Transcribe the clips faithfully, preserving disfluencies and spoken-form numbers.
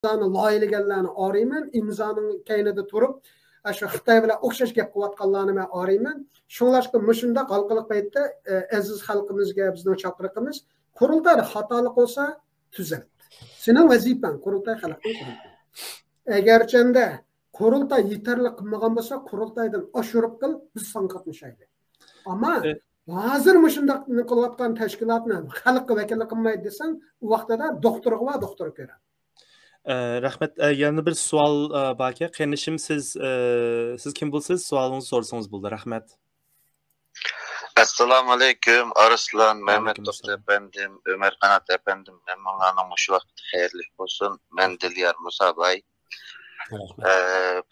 ئىمزانى لايىھەلىگەنلەرنى ئارىيمەن، ئىمزانىڭ كەينىدە تۇرۇپ، ئە، شۇ خىتاي بىلەن ئوخشاش گەپ قىلىۋاتقانلارنى مەن ئارىيمەن. شۇڭلاشقا مۇشۇنداق ھالقىلىق پەيتتە، ئە، ئەزىز خەلقىمىزگە بىزنىڭ چاقىرىقىمىز، قۇرۇلتايدا خاتالىق بولسا تۈزەت. سېنىڭ ۋەزىپەڭ، قۇرۇلتاي خەلقنىڭ قۇرۇلتىيى. ئەگەرچەندە قۇرۇلتاي يېتەرلىك قىلمىغان بولسا، قۇرۇلتايدىن ئاشۇرۇپ قىل، بىز ساڭا قاتنىشايلى. ئەمما ئە، ھازىر مۇشۇنداق قىلىۋاتقان تەشكىلاتنى خەلققە ۋەكىللىك قىلمايدۇ دېسەڭ، ئۇ ۋاقتىدا دوختۇرغا بار، دوختۇر كۆرە. ئە، رەھمەت. ئە، يەنە بىر سوئال، ئە، باركەن. قېرىندىشىم، سىز، ئە، سىز كىم بولىسىز؟ سوئالىڭىزنى سورىسىڭىز بولىدۇ. رەھمەت. ئەسسالامۇئەلەيكۇم، ئارسلان، مەمەت دوست ئەپەندىم، ئۆمەر قانات ئەپەندىم، ھەممىڭلارنىڭ مۇشۇ ۋاقتى خەيرلىك بولسۇن. مەن دىليار مۇساباي. رەھمەت. ئە،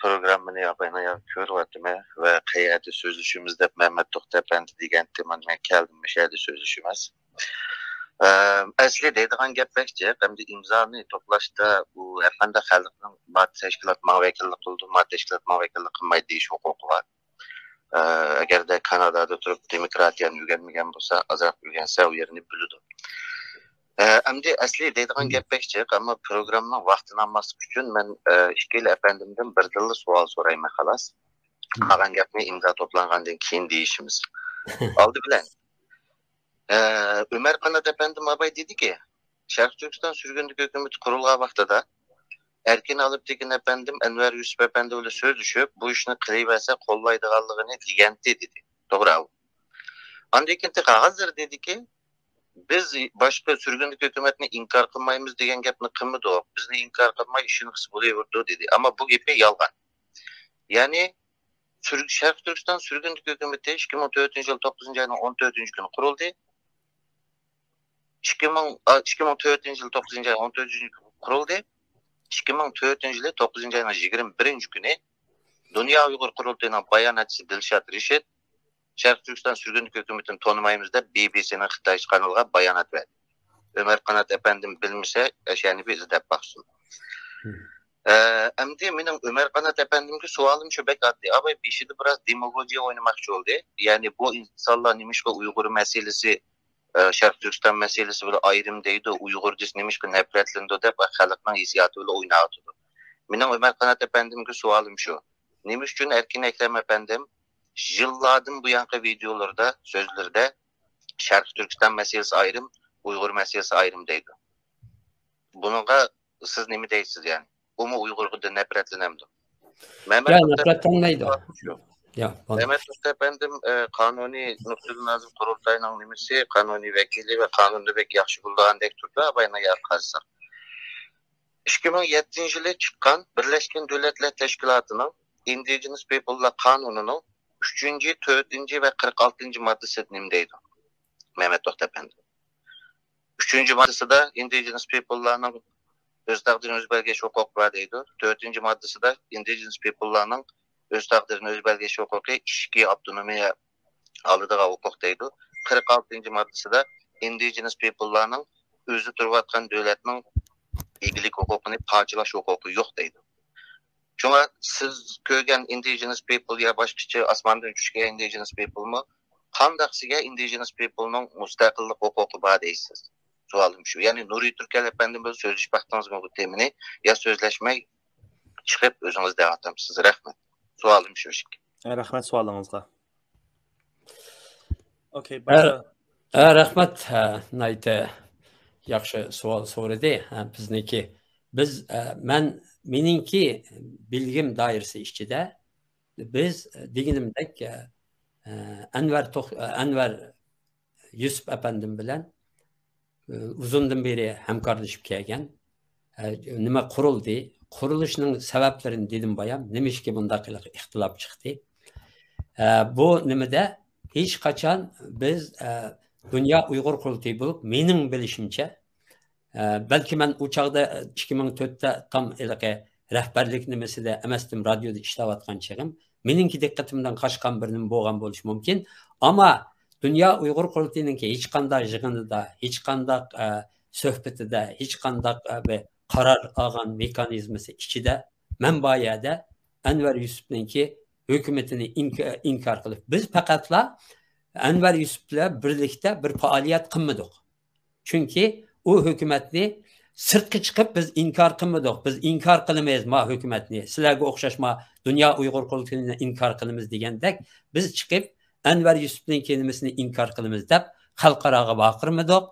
پروگراممىنى ياقىنىڭ ياق كۆرۈۋاتىمەن ۋە قەيەردە سۆزلىشىمىز دەپ مەمەت توختى ئەپەندى دېگەنتى، مانا مەن كەلدىم، مۇشۇ يەردە سۆزلىشىمىز. ئە، ئەسلى دەيدىغان گەپ بەك جىق، ئەمدى ئىمزانى توپلاشتا ئۇ ھەرقانداق خەلقنىڭ ما تەشكىلات ماڭا ۋەكىللىك قىلىدۇ، ما تەشكىلات ماڭا ۋەكىللىك قىلمايدۇ دېيىش ھوقۇقى بار. ئە، ئەگەردە كانادادا تۇرۇپ دېموكراتىيەنى ئۆگەنمىگەن بولسا، ئازراق ئۆگەنسە ئۇ يەرنى بىلىدۇ. ئە، ئەمدى ئەسلى دەيدىغان گەپ بەك جىق، ئەمما پروگراممىنىڭ ۋاقتىنى ئالماسلىق ئۈچۈن مەن، ئە، ئىككىلا ئەپەندىمدىن بىردىنلا سوئال سورايمەن، خالاس. قالغان گەپنى ئىمزا توپلانغاندىن كېيىن دېيىشىمىز. ئالدى بىلەن، ئە، ئۆمەر قانات ئەپەندىم ئاباي دېدىكى، شەرقىي تۈركىستان سۈرگۈندىكى ھۆكۈمىتى قۇرۇلغان ۋاقتىدا ئەركىن ئالپتېكىن ئەپەندىم ئەنۋەر يۈسۈپ ئەپەندى بىلەن سۆزلىشىپ، بۇ ئىشنى قىلىۋەرسە قوللايدىغانلىقىنى دېگەنتى دېدى. توغرا ئۇ. ئاندىن كېيىن تېخى ھازىر دېدىكى، بىز باشقا سۈرگۈندىكى ھۆكۈمەتنى ئىنكار قىلمايمىز دېگەن گەپنى قىلمىدۇق. بىزنى ئىنكار قىلماي ئىشىنغۇسى بولۇۋېرىدۇ دېدى. ئەمما بۇ گېپى يالغان. يەنى سۈر-، شەرقىي تۈركىستان سۈرگۈندىكى ھۆكۈمىتى ئىككى مىڭ تۆتىنچى يىل توققۇزىنچى ئاينىڭ ئون تۆتىنچى كۈنى قۇرۇلدى. ئىككى مىڭ، ئا، ئىككى مىڭ تۆتىنچى يىل توققۇزىنچى ئاي ئون تۆتىنچى كۈنى قۇرۇلدى. ئىككى مىڭ تۆتىنچى يىلى توققۇزىنچى ئاينىڭ يىگىرمە بىرىنچى كۈنى دۇنيا ئۇيغۇر قۇرۇلتىيىنىڭ باياناتچىسى دىلشات رىشىت شەرقىي تۈركىستان سۈرگۈندىكى ھۆكۈمىتىنى تونۇمايمىز دەپ، بى بى سىنىڭ خىتايچە قانىلىغا بايانات بەردى. ئۆمەر قانات ئەپەندىم بىلمىسە، ئەشەنى بىر ئىزدەپ باقسۇن. ئە، ئەمدى مېنىڭ ئۆمەر قانات ئەپەندىمگە سوئالىم شۇ بەك ئاددىي. ئاباي، بېشىدا بىراز دېماگوگىيە ئوينىماقچى بولدى. يەنى بۇ ئىنسانلار نېمىشقا ئۇيغۇر مەسىلىسى، ئە، شەرقىي تۈركىستان مەسىلىسى بىلەن ئايرىم دەيدۇ، ئۇيغۇر دېسە نېمىشقا نەپرەتلىنىدۇ دەپ خەلقنىڭ ھېسسىياتى بىلەن ئويناۋاتىدۇ. مېنىڭ ئۆمەر قانات ئەپەندىمگە سوئالىم شۇ. نېمە ئۈچۈن ئەركىن ئەكرەم ئەپەندىم يىللاردىن بۇيانقى ۋىدېئولىرىدا، سۆزلىرىدە شەرقىي تۈركىستان مەسىلىسى ئايرىم، ئۇيغۇر مەسىلىسى ئايرىم دەيدۇ. بۇنىڭغا سىز نېمە دەيسىز يەنى؟ ئۇمۇ ئۇيغۇرغا نەپرەتلىنەمدۇ؟ مەمەت يا، توختى نەپرەتلەنمەيدۇ. يا، بولدى. مەمەت توختى ئەپەندىم، ئە، قانۇنىي نۇقتىدىن ھازىر قۇرۇلتاينىڭ نېمىسى، قانۇنىي ۋەكىلى ۋە قانۇندا بەك ياخشى بولىدىغاندەك تۇرىدۇ، بايىنا ياق قارىساق. ئىككى مىڭ يەتتىنچى يىلى چىققان بىرلەشكەن دۆلەتلەر تەشكىلاتىنىڭ ئىندىجېنس پىپللار قانۇنىنىڭ ئۈچىنچى، تۆتىنچى ۋە قىرىق ئالتىنچى ماددىسىدا نېمە دەيدۇ؟ مەمەت توختى ئەپەندى. ئۈچىنچى ماددىسىدا ئىندىجېنس پىپللارنىڭ ئۆز تەقدىرىنى ئۆزى بەلگىلەش ھوقۇقى بار دەيدۇ. تۆتىنچى ماددىسىدا ئىندىجېنس پىپللارنىڭ ئۆز تەقدىرىنى ئۆزى بەلگىلەش ھوقۇقى ئىچكى ئاپتونومىيە ئالىدىغان ھوقۇق دەيدۇ. قىرىق ئالتىنچى ماددىسىدا ئىندىجېنس پىپللارنىڭ ئۆزى تۇرۇۋاتقان دۆلەتنىڭ ئىگىلىك ھوقۇقىنى پارچىلاش ھوقۇقى يوق دەيدۇ. شۇڭا سىز كۆرگەن ئىندىجېنس پىپل يا باشقىچە ئاسماندىن چۈشكەن ئىندىجېنس پىپلمۇ قانداقسىگە ئىندىجېنس پىپلنىڭ مۇستەقىللىق ھوقۇقى بار دەيسىز؟ سوئالىم شۇ. يەنى نۇرى تۈركەل ئەپەندىم بىلەن سۆزلىشىپ باقتىڭىزمۇ بۇ تېمىنى؟ يا سۆزلەشمەي چىقىپ ئۆزىڭىز دەۋاتامسىز؟ رەھمەت. سوئالىم شۇ ئىككى. رەھمەت سوئالىڭىزغا. ئوكەي، ھە، باشقا؟ ھە، رەھمەت. ھە، ناھايىتى ياخشى سوئال سورىدى. ھە، بىزنىڭكى، بىز، ھە، مەن، مېنىڭكى بىلگۈم دائىرىسى ئىچىدە بىز، دېگىنىمدەك، ھە، ئەنۋەر توخ-، ئەنۋەر يۈسۈپ ئەپەندىم بىلەن ئۇزۇندىن بېرى ھەمكارلىشىپ كەلگەن. ئە، نېمە قۇرۇلدى؟ قۇرۇلۇشنىڭ سەۋەبلىرىنى دېدىم بايام. نېمىشقا بۇنداق قىلىق ئىختىلاپ چىقتى؟ ئە، بۇ نېمىدە ھېچقاچان بىز، ئە، دۇنيا ئۇيغۇر قۇرۇلتىيى بولۇپ، مېنىڭ بىلىشىمچە، ئە، بەلكى مەن ئۇ چاغدا ئىككى مىڭ تۆتتە تام ھېلىقى رەھبەرلىك نېمىسىدە ئەمەستىم، رادىيودا ئىشلەۋاتقان چېغىم. مېنىڭكى دىققىتىمدىن قاچقان بىر نېمە بولغان بولۇشى مۇمكىن. ئەمما دۇنيا ئۇيغۇر قۇرۇلتىيىنىڭكى ھېچقانداق يىغىنىدا، ھېچقانداق، ئە، سۆھبىتىدە، ھېچقانداق، ئە، بىر قارار ئالغان مېخانىزمىسى ئىچىدە مەن بار يەردە ئەنۋەر يۈسۈپنىڭكى ھۆكۈمىتىنى ئىنك-، ئىنكار قىلىپ، بىز پەقەتلا ئەنۋەر يۈسۈپ بىلەن بىرلىكتە بىر پائالىيەت قىلمىدۇق. چۈنكى ئۇ ھۆكۈمەتنى سىرتقا چىقىپ بىز ئىنكار قىلمىدۇق. بىز ئىنكار قىلىمىز ما ھۆكۈمەتنى. سىلەرگە ئوخشاشما دۇنيا ئۇيغۇر قۇرۇلتىيىنى ئىنكار قىلىمىز دېگەندەك، بىز چىقىپ ئەنۋەر يۈسۈپنىڭ كېلىمىسىنى ئىنكار قىلىمىز دەپ خەلقئاراغا ۋارقىرىمىدۇق.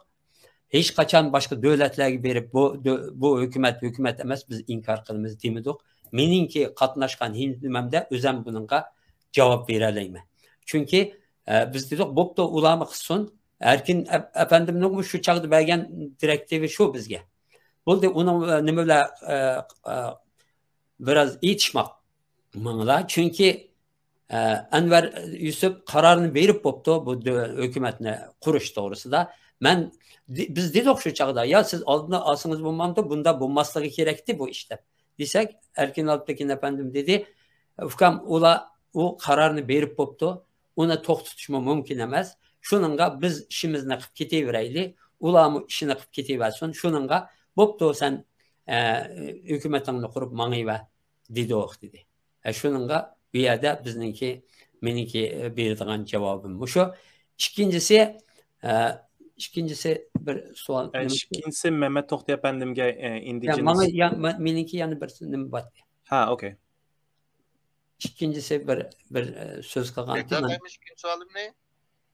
ھېچقاچان باشقا دۆلەتلەرگە بېرىپ، بۇ دۆ-، بۇ ھۆكۈمەت ھۆكۈمەت ئەمەس، بىز ئىنكار قىلىمىز دېمىدۇق. مېنىڭكى قاتناشقان ھىندىمەمدە ئۆزەم بۇنىڭغا جاۋاب بېرەلەيمەن. چۈنكى، ئە، بىز دېدۇق، بوپتۇ، ئۇلارمۇ قىلسۇن. ئەركىن ئەپ-، ئەپەندىمنىڭمۇ شۇ چاغدا بەرگەن دىرېكتىۋى شۇ بىزگە. بولدى، ئۇنىڭ، ئە، نېمە بىلەن، ئە، ئە، بىراز ئېيتىشماق ماڭىلا. چۈنكى، ئە، ئەنۋەر يۈسۈپ قارارنى بېرىپ بوپتۇ بۇ دۆ-، ھۆكۈمەتنى قۇرۇش توغرىسىدا. مەن، دې-، بىز دېدۇق شۇ چاغدا، يا سىز ئالدىنى ئالسىڭىز بولمامدۇ، بۇنداق بولماسلىقى كېرەكتى بۇ ئىش دەپ. دېسەك، ئەركىن ئالپتېكىن ئەپەندىم دېدى، ئۇكام، ئۇلار ئۇ قارارنى بېرىپ بوپتۇ، ئۇنى توختىتىشمۇ مۇمكىن ئەمەس. شۇنىڭغا بىز ئىشىمىزنى قىلىپ كېتىۋېرەيلى، ئۇلارمۇ ئىشىنى قىلىپ كېتىۋەرسۇن. شۇنىڭغا، بوپتۇ، سەن، ئە، ھۆكۈمىتىڭنى قۇرۇپ ماڭىۋەر، دېدۇق، دېدى. ئە، شۇنىڭغا بۇ يەردە بىزنىڭكى، مېنىڭكى، ئە، بېرىدىغان جاۋابىم مۇشۇ. ئىككىنچىسى، ئە، ئىككىنچىسى بىر سوئال. ئە، نېمە؟ ئىككىنچىسى مەمەت توختى ئەپەندىمگە، ئە، يا، ئىندىجېنىس ماڭا، يا، ما-، مېنىڭكى يەنە بىر نېمە بار. ھە، ئوكەي. ئىككىنچىسى بىر، بىر، ئە، سۆز قىلغان. تەكرارلايمىز ئىككىنچى سوئالىمنى.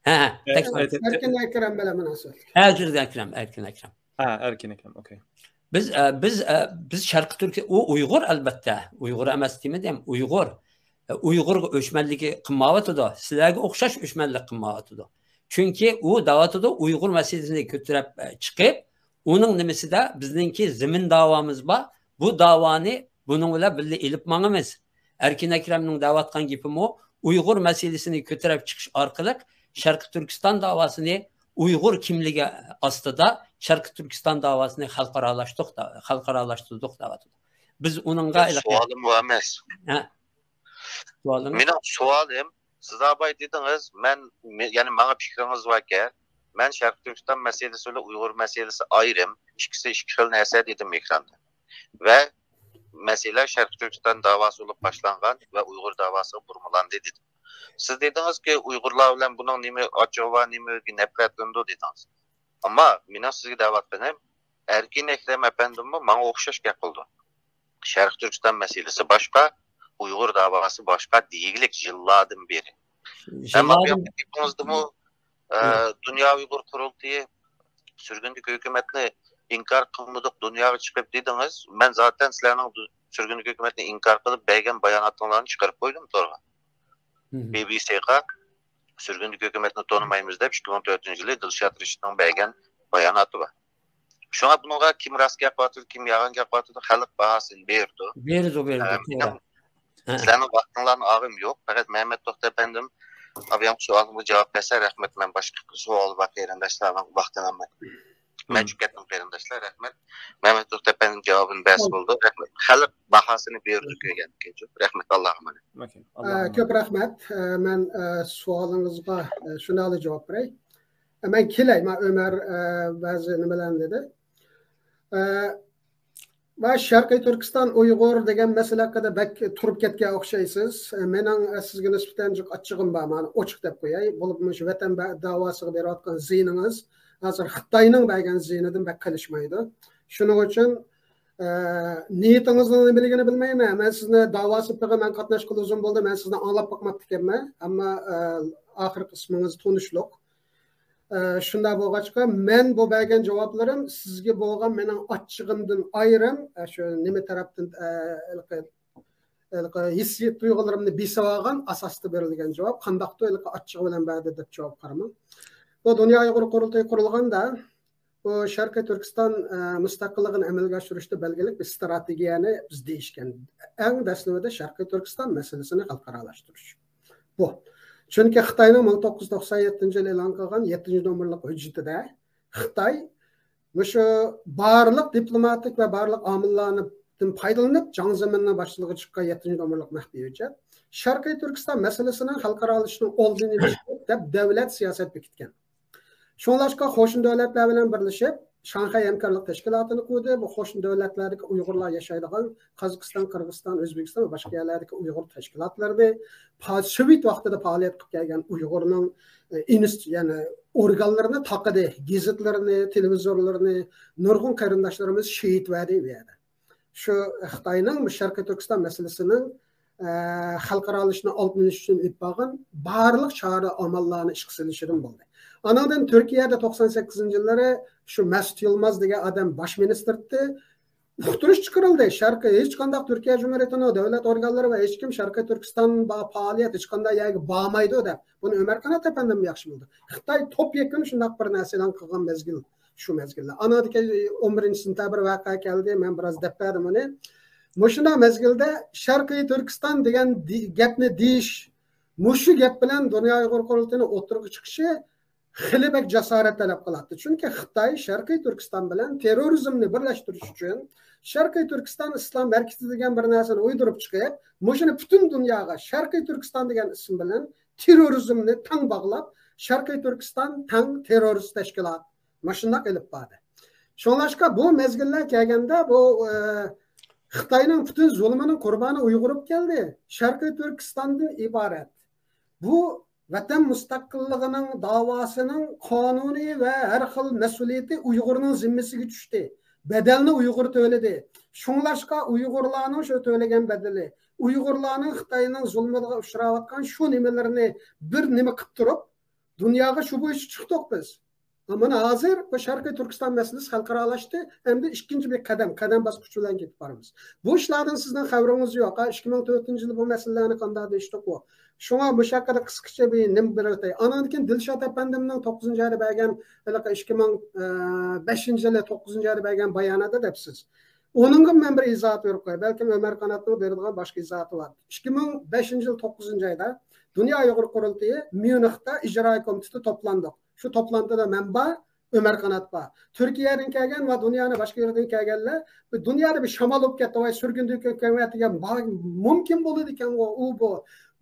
ھە، ھە، ئە، تەكرار. ئە، تە-، تە-، ئەركىن ئەكرەم بىلەن مۇناسىۋەتلىك. ھە، ئەركىن ئەكرەم، ئەركىن ئەكرەم. ھە، ئەركىن ئەكرەم، ئوكەي. بىز، ئە، بىز، ئە، بىز شەرقىي تۈركىيە، ئۇ ئۇيغۇر ئەلبەتتە. ئۇيغۇر ئەمەس دېمىدىم، ئۇيغۇر. ئە، ئۇيغۇرغا ئۆچمەنلىكى قىلمايۋاتىدۇ. سىلەرگە ئوخشاش ئۆچمەنلىك قىلمايۋاتىدۇ. چۈنكى ئۇ دەۋاتىدۇ، ئۇيغۇر مەسىلىسىنى كۆتۈرۈپ، ئە، چىقىپ، ئۇنىڭ نېمىسىدە بىزنىڭكى زېمىن داۋامىز بار. بۇ داۋانى بۇنىڭ بىلەن بىللە ئېلىپ ماڭىمىز. ئەركىن ئەكرەمنىڭ دەۋاتقان گېپىمۇ ئۇيغۇر مەسىلىسىنى كۆتۈرۈپ چىقىش ئارقىلىق شەرقىي تۈركىستان داۋاسىنى ئۇيغۇر كىملىكى ئاستىدا شەرقىي تۈركىستان داۋاسىنى خەلقئارالاشتۇق، خەلقئارالاشتۇردۇق دەۋاتىدۇ. بىز ئۇنىڭغا ھېلىقى سوئالىم ئۇ ئەمەس. ھە. سوئالىڭىز؟ مېنىڭ سوئالىم، سىز ئاباي دېدىڭىز، مەن، مە-، يەنى ماڭا پىكرىڭىز باركەن، مەن شەرقىي تۈركىستان مەسىلىسى بىلەن ئۇيغۇر مەسىلىسى ئايرىم، ئىككىسى ئىككى خىل نەرسە دېدىم ئېكراندا. ۋە مەسىلە شەرقىي تۈركىستان داۋاسى بولۇپ باشلانغان ۋە ئۇيغۇر داۋاسىغا بۇرمىلاندى دېدىم. سىز دېدىڭىزكى، ئۇيغۇرلار بىلەن بۇنىڭ نېمە ئاچچىقى بار، نېمە ئۆزىگە نەپرەتلىنىدۇ دېدىڭىز. ئەمما مېنىڭ سىزگە دەۋاتقىنىم، ئەركىن ئەكرەم ئەپەندىممۇ ماڭا ئوخشاش گەپ قىلىدۇ. شەرقىي تۈركىستان مەسىلىسى باشقا، ئۇيغۇر داۋاسى باشقا دېگۈلۈك يىللاردىن بېرى. ئەمما بۇ يىللاردىن ياققى گېپىڭىزدىمۇ، ئە، دۇنيا ئۇيغۇر قۇرۇلتىيى سۈرگۈندىكى ھۆكۈمەتنى ئىنكار قىلمىدۇق، دۇنياغا چىقىپ دېدىڭىز. مەن زاتەن سىلەرنىڭ دۇ-، سۈرگۈندىكى ھۆكۈمەتنى ئىنكار قىلىپ بەرگەن باياناتىڭلارنى چىقىرىپ قويدۇم تورغا. بى بى سىغا سۈرگۈندىكى ھۆكۈمەتنى تونۇمايمىز دەپ ئىككى مىڭ تۆتىنچى يىلى دىلشات رىشىتنىڭ بەرگەن باياناتى بار. شۇڭا بۇنىڭغا كىم راست گەپ قىلىۋاتىدۇ، كىم يالغان گەپ قىلىۋاتىدۇ، خەلق باھاسىنى بېرىدۇ. بېرىدۇ، بېرىدۇ، ئە، توغرا. مېنىڭ ھە. سىلەرنىڭ ۋاقتىڭلارنى ئالغۇم يوق. پەقەت مەمەت توختى ئەپەندىم، ئابايام سوئالىمغا جاۋاب بەرسە رەھمەت. مەن باشقا سوئال بار قېرىنداشلارنىڭ ۋاقتىنى ئالماي. مەن چۈشۈپ كەتتىم قېرىنداشلار، رەھمەت. مەمەت توختى ئەپەندىم جاۋابىنى بەرسە بولدى. رەھمەت. خەلق باھاسىنى بېرىدۇ كۆرگەندىكىن. رەھمەت، ئاللاغا ئامانەت. ئوكەي. ئە، ئاللاغا ئامانەت. كۆپ رەھمەت. ئە، مەن، ئە، سوئالىڭىزغا، ئە، شۇنداقلا جاۋاب بېرەي. ئە، مەن كېلەي، ما ئۆمەر، ئە، بەزى نېمىلەرنى دېدى. ئە، ۋە شەرقىي تۈركىستان ئۇيغۇر دېگەن مەسىلە ھەققىدە بەك تۇرۇپ كەتكەن ئوخشايسىز. ئە، مېنىڭ، ئە، سىزگە نىسبەتەن جىق ئاچچىقىم بار، مانا ئوچۇق دەپ قوياي. بولۇپمۇ شۇ ۋەتەن بە-، داۋاسىغا بېرىۋاتقان زىيىنىڭىز ھازىر خىتاينىڭ بەرگەن زىيىنىدىن بەك قېلىشمايدۇ. شۇنىڭ ئۈچۈن، ئە، نىيىتىڭىزنىڭ نېمىلىكىنى بىلمەيمەن. مەن سىزنى داۋاسىغا مەن قاتناشقىلى ئۇزۇن بولدى، مەن سىزنى ئاڭلاپ باقماپتىكەنمەن. ئەمما، ئە، ئاخىرقى قىسمىڭىز تونۇشلۇق. ئە، شۇنداق بولغاچقا، مەن بۇ بەرگەن جاۋابلىرىم سىزگە بولغان مېنىڭ ئاچچىقىمدىن ئايرىم، ئە، شۇ نېمە تەرەپتىن، ئە، ھېلىقى، ھېلىقى ھېسسىيەت تۇيغۇلىرىمنى بېسىۋالغان ئاساستا بېرىلگەن جاۋاب. قانداقتۇر ھېلىقى ئاچچىقى بىلەن بەردى دەپ جاۋاب قارىماڭ. بۇ دۇنيا ئۇيغۇر قۇرۇلتىيى قۇرۇلغاندا، بۇ شەرقىي تۈركىستان، ئە، مۇستەقىللىقىنى ئەمەلگە ئاشۇرۇشتا بەلگىلىك بىر ئىستراتېگىيەنى بىز دېيىشكەن. ئەڭ دەسلىپىدە شەرقىي تۈركىستان مەسىلىسىنى خەلقئارالاشتۇرۇش. بۇ. چۈنكى خىتاينىڭ مىڭ توققۇز يۈز توقسان يەتتىنچى يىلى ئېلان قىلغان يەتتىنچى نومۇرلۇق ھۆججىتىدە خىتاي مۇشۇ بارلىق دىپلوماتىك ۋە بارلىق ئامىللاردىن پايدىلىنىپ، جاڭ زېمىننىڭ باشچىلىقىغا چىققان يەتتىنچى نومۇرلۇق مەخپىي ھۆججەت شەرقىي تۈركىستان مەسىلىسىنىڭ خەلقئارالىشىشنىڭ ئالدىنى ئېلىش دەپ دۆلەت سىياسەت بېكىتكەن. شۇڭلاشقا قوشنا دۆلەتلەر بىلەن بىرلىشىپ، شاڭخەي ھەمكارلىق تەشكىلاتىنى قۇردى. بۇ قوشنا دۆلەتلەردىكى ئۇيغۇرلار ياشايدىغان قازاقىستان، قىرغىزىستان، ئۆزبېكىستان ۋە باشقا يەرلەردىكى ئۇيغۇر تەشكىلاتلىرىنى، پا-، سوۋېت ۋاقتىدا پائالىيەت قىلىپ كەلگەن ئۇيغۇرنىڭ، ئە، ئىنست-، يەنى ئورگانلىرىنى تاقىدى، گېزىتلىرىنى، تېلېۋىزورلىرىنى، نۇرغۇن قېرىنداشلىرىمىز شېھىت بەردى ئۇ يەردە. شۇ خىتاينىڭ شەرقىي تۈركىستان مەسىلىسىنىڭ، ئە، خەلقئارالىشىشىنى ئالدىنى ئېلىش ئۈچۈن ئېلىپ بارغان بارلىق چارە ئاماللارنى ئىشقا سېلىشىدىن بولدى. ئانىڭدىن تۈركىيەدە توقسان سەككىزىنچى يىللىرى شۇ مەسۇت يىلماز دېگەن ئادەم باش مىنىستىر ئىدى. ئۇقتۇرۇش چىقىرىلدى. شەرقىي، ھېچقانداق تۈركىيە جۇمھۇرىيىتىنىڭ دۆلەت ئورگانلىرى ۋە ھېچكىم شەرقىي تۈركىستان با-، پائالىيەت ھېچقانداق يەرگە بارمايدۇ دەپ. بۇنى ئۆمەر قانات ئەپەندىممۇ ياخشى بىلىدۇ. خىتاي توپ يېقىن شۇنداق بىر نەرسە ئېلان قىلغان مەزگىل شۇ مەزگىلدە. ئانىڭدىن كېيىن ئون بىرىنچى سېنتەبىر ۋەقە كەلدى، مەن بىراز دەپ بەردىم ئۇنى. مۇشۇنداق مەزگىلدە شەرقىي تۈركىستان دېگەن دې-، گەپنى دېيىش، مۇشۇ گەپ بىلەن دۇنيا ئۇيغۇر قۇرۇلتىيىنىڭ ئوتتۇرىغا چىقىشى خېلى بەك جاسارەت تەلەپ قىلاتتى. چۈنكى خىتاي شەرقىي تۈركىستان بىلەن تېررورىزمنى بىرلەشتۈرۈش ئۈچۈن شەرقىي تۈركىستان ئىسلام ھەرىكىتى دېگەن بىر نەرسىنى ئويدۇرۇپ چىقىپ، مۇشۇنى پۈتۈن دۇنياغا شەرقىي تۈركىستان دېگەن ئىسىم بىلەن تېررورىزمنى تەڭ باغلاپ، شەرقىي تۈركىستان تەڭ تېررورىست تەشكىلات، مۇشۇنداق ئېلىپ باردى. شۇڭلاشقا بۇ مەزگىللەر كەلگەندە بۇ، ئە، خىتاينىڭ پۈتۈن زۇلمىنىڭ قۇربانى ئۇيغۇر بولۇپ كەلدى. شەرقىي تۈركىستاندىن ئىبارەت بۇ ۋەتەن مۇستەقىللىقىنىڭ داۋاسىنىڭ قانۇنىي ۋە ھەر خىل مەسئۇلىيىتى ئۇيغۇرنىڭ زىممىسىگە چۈشتى. بەدەلنى ئۇيغۇر تۆلىدى. شۇڭلاشقا ئۇيغۇرلارنىڭ شۇ تۆلىگەن بەدىلى، ئۇيغۇرلارنىڭ خىتاينىڭ زۇلمىغا ئۇچراۋاتقان شۇ نېمىلىرىنى بىر نېمە قىلىپ تۇرۇپ، دۇنياغا شۇ بويىچە چىقتۇق بىز. مانا ھازىر بۇ شەرقىي تۈركىستان مەسىلىسى خەلقئارالاشتى. ئەمدى ئىككىنچى بىر قەدەم، قەدەم باسقۇچ بىلەن كېتىپ بارىمىز. بۇ ئىشلاردىن سىزنىڭ خەۋىرىڭىز يوق. ھە، ئىككى مىڭ تۆتىنچى يىلى بۇ مەسىلىلەرنى قانداق دېيىشتۇق بۇ. شۇڭا بۇ ھەققىدە قىسقىچە بىر نېمە بېرىۋېتەي. ئانىڭدىن كېيىن دىلشات ئەپەندىمنىڭ توققۇزىنچى ئايدا بەرگەن، ھېلىقى ئىككى مىڭ بەشىنچى يىلى توققۇزىنچى ئايدا بەرگەن باياناتى دەپسىز. ئۇنىڭغا مەن بىر ئىزاھات بېرىپ قوياي. بەلكىم ئۆمەر قاناتنىڭ بېرىدىغان باشقا ئىزاھاتى بار. ئىككى مىڭ بەشىنچى يىل توققۇزىنچى ئايدا دۇنيا ئۇيغۇر قۇرۇلتىيى ميۇنختا ئىجرائىي كومىتېتى توپلاندۇق. شۇ توپلانتىدا مەن بار، ئۆمەر قانات بار. تۈركىيەدىن كەلگەن ۋە دۇنيانىڭ باشقا يېرىدىن كەلگەنلەر، بۇ دۇنيادا بىر شامال بولۇپ كەتتى، ۋاي، سۈرگۈندە ھۆكۈمەت دېگەن بار، مۇمكىن بولىدىكەنغۇ، ئۇ بۇ.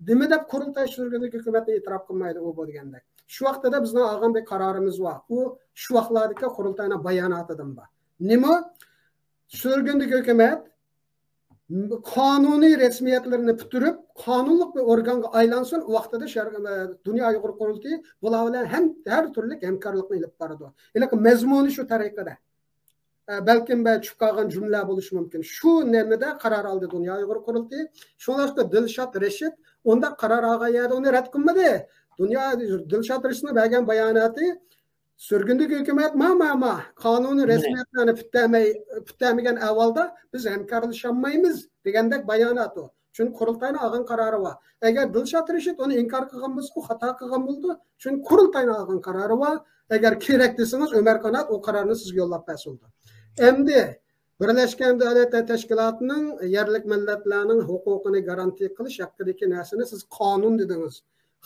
نېمە دەپ قۇرۇلتاي سۈرگۈندە ھۆكۈمەتنى ئېتىراپ قىلمايدۇ، ئۇ بۇ دېگەندەك. شۇ ۋاقتىدا بىزنىڭ ئالغان بىر قارارىمىز بار. ئۇ شۇ ۋاقىتلاردىكى قۇرۇلتاينىڭ باياناتىدىن بار. نېمە؟ سۈرگۈندىكى ھۆكۈمەت قانۇنىي رەسمىيەتلىرىنى پۈتتۈرۈپ، قانۇنلۇق بىر ئورگانغا ئايلانسۇن، ئۇ ۋاقتىدا شەرق-، دۇنيا ئۇيغۇر قۇرۇلتىيى بۇلار بىلەن ھەم، ھەر تۈرلۈك ھەمكارلىقنى ئېلىپ بارىدۇ. ھېلىقى مەزمۇنى شۇ تەرىقىدە. ئە، بەلكىم بە چۈشۈپ قالغان جۈملە بولۇشى مۇمكىن. شۇ نېمىدە قارار ئالدى دۇنيا ئۇيغۇر قۇرۇلتىيى. شۇڭلاشقا دىلشات رەشىت ئۇنداق قارار ئالغان يەردە ئۇنى رەت قىلمىدى. دۇنيا، دىلشات رەشىتنىڭ بەرگەن باياناتى، سۈرگۈندىكى ھۆكۈمەت، ما، ما، ما، قانۇنىي رەسمىيەتلەرنى پۈتتەمەي-، پۈتتەمىگەن ئەھۋالدا بىز ھەمكارلىشالمايمىز دېگەندەك بايانات ئۇ. چۈنكى قۇرۇلتاينىڭ ئالغان قارارى بار. ئەگەر دىلشات رەشىت ئۇنى ئىنكار قىلغان بولسا، ئۇ خاتا قىلغان بولىدۇ. چۈنكى قۇرۇلتاينىڭ ئالغان قارارى بار. ئەگەر كېرەك دېسىڭىز، ئۆمەر قانات ئۇ قارارنى سىزگە يوللاپ بەرسە بولىدۇ. ئەمدى بىرلەشكەن دۆلەتلەر تەشكىلاتىنىڭ يەرلىك مىللەتلەرنىڭ ھوقۇقىنى گارانتىيە قىلىش ھەققىدىكى نەرسىنى سىز قانۇن دېدىڭىز.